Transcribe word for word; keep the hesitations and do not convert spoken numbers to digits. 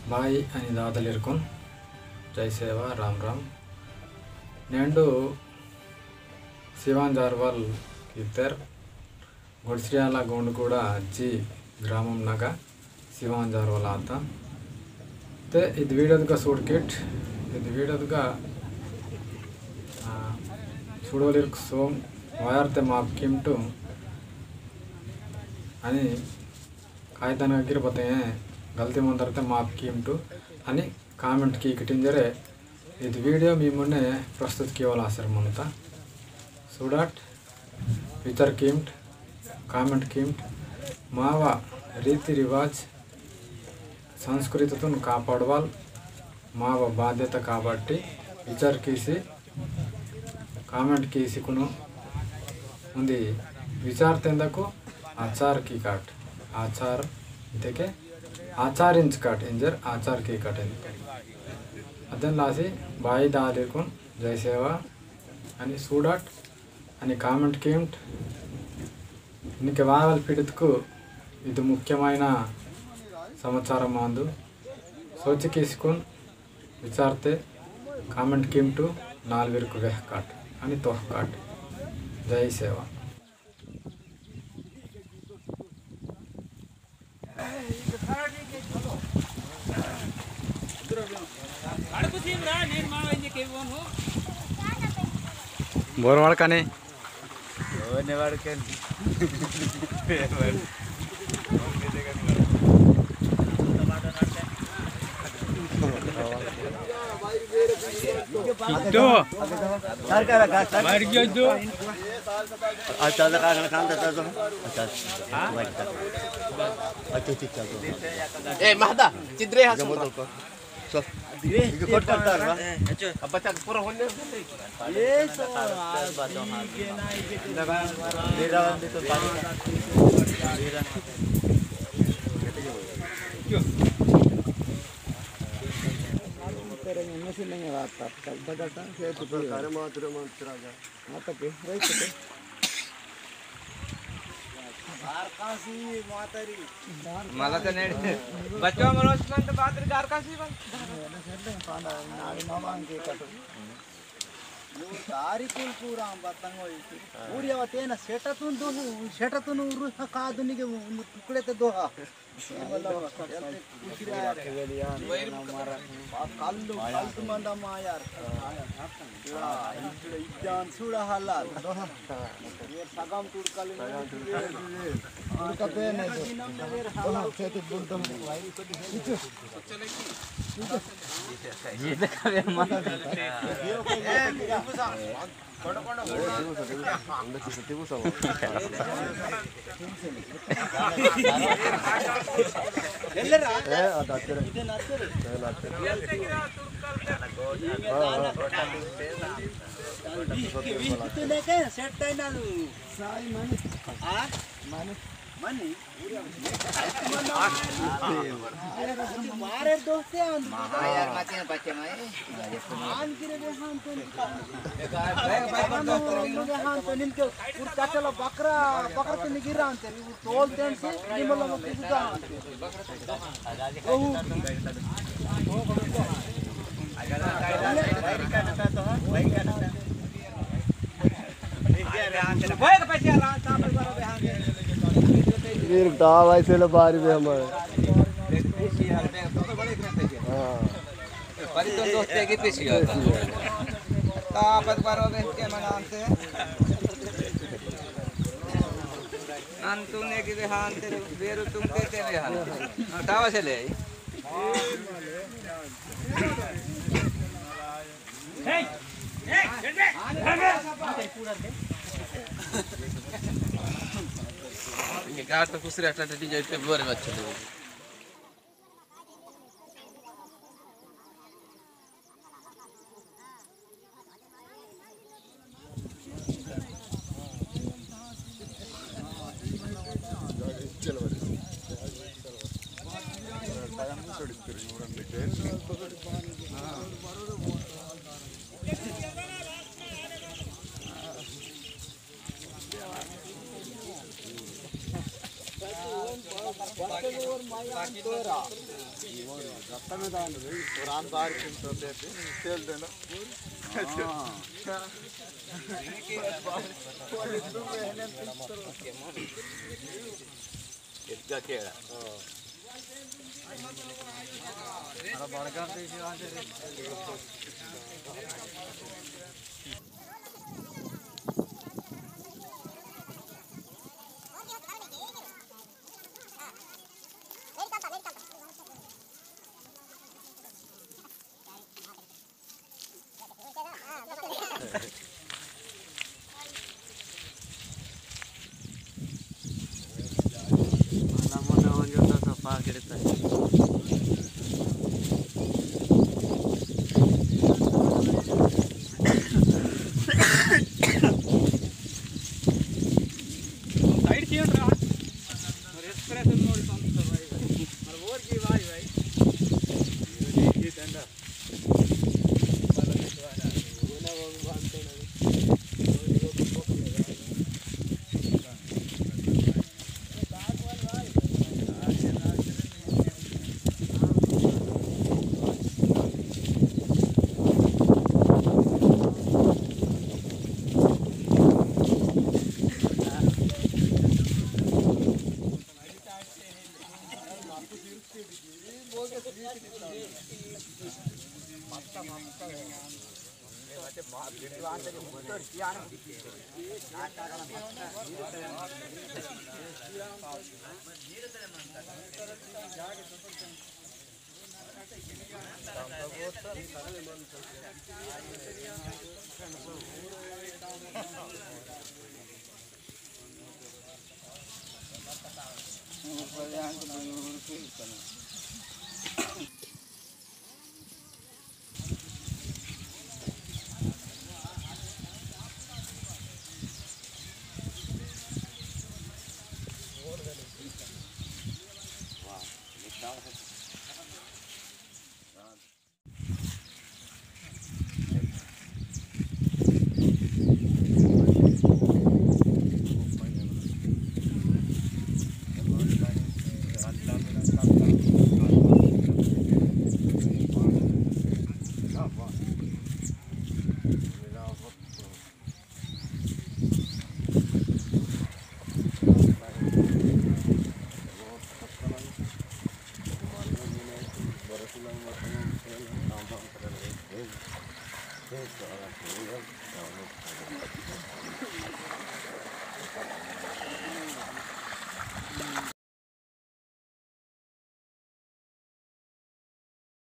बाई अनि दादलिरकुन जय सेवा, राम राम। नेंडु सिवान जारवाल कितेर गोडसियाला गोंडगुड़ा जी ग्रामम नगा सिवान जारवाल आता। ते इद वीडियो दुगा सूडकिट, इद वीडियो दुगा, आ, सूडवलिरक सोम वायर ते माप किमटु अनि कायदन गिर बते गलती मंदर ते माप किमटु अनि comment कीकिट इंजरे इद वीडियो मी मुन्ने प्रस्तुत कियवाल आसर मुनता। सूडाट विचार कीमट, comment कीमट, मावा रीति रिवाज संस्कृतितुन कापाडवाल मावा बाध्यता काबट्टी विचार कीसी comment कीसी कुनु उंदी विचार तेंदकु आचार कीकाट, आचार इतेके आचारिंचकाट, इंजर आचार कीकाट इंजर। अदन लासी बाई दादलिरकुन जय सेवा अनि सूडाट अनि comment कीमट। इनके वावल पीड़ितकु इद मुख्यमैन समाचार मांदु। सोच कीसकुन विचारते comment कीमटु नालवीरकु वेहकाट अनि तोहकाट। जय सेवा। बोर वाड़काने। किट्टो। बाहर गया जो। अच्छा, अच्छा, अच्छा, अच्छा। ए, महदा, चिद्रे हसन। चल। ये कट करता है ना? अच्छा। अब बच्चा पूरा होने दे। ये सो, आ, ठीक है ना, ये तो मेरा वाला तो बात। तेरे में से नहीं आता, चलता जाता, फिर तो अरे मात्र मंत्र आ गया। आता के, राइट के। बारकासी मातारी। मला तर नाही। बच्चा मनोज मंत बात रे बारकासी बन। पांडा, नाड़ी मामा के कटो। तारी कुल पूरा हम बतंगो इसी। पूरी आवते ना सेटा तुन दो, सेटा तुन उरु का दुनी के टुकड़े ते दो हा। कल्लु, कल्लु मंदा मायार। इजान सुड़ा हालाल। ये सगम टुड़कल। टुड़कल पे नहीं। चेती बुंटम। ये देखा बे मन। मारे दोस्ते आन। हाँ यार, मत ना बच्चे माए। आन गिरे बे हान तो निनके। आन तो निनके। उर कचला बकरा, बकरा तो निगिरा आन ते। तोल तेन से निमल मत कुछ। वीर दाव ऐसे लो बारी बे हमारे। हाँ। परी तो दोस्त है कि पीछे होता। तापत बारो बे के मनांते। अंतुने की बेहान तेरे बेरु तुम ते ते बेहान। तावा से ले। गाट तो कुछ रहता था, डीजे पे बोर बच्चे लोग। राम बार किन तो तेल देना। हाँ। इतना केड़ा। अरे बड़का देश वाले। नमूना मंजूर तो सब पाकेट तक। साइड किया रा। और एक्सप्रेस मोड कम कर भाई। और वो की भाई भाई। ये डंडा।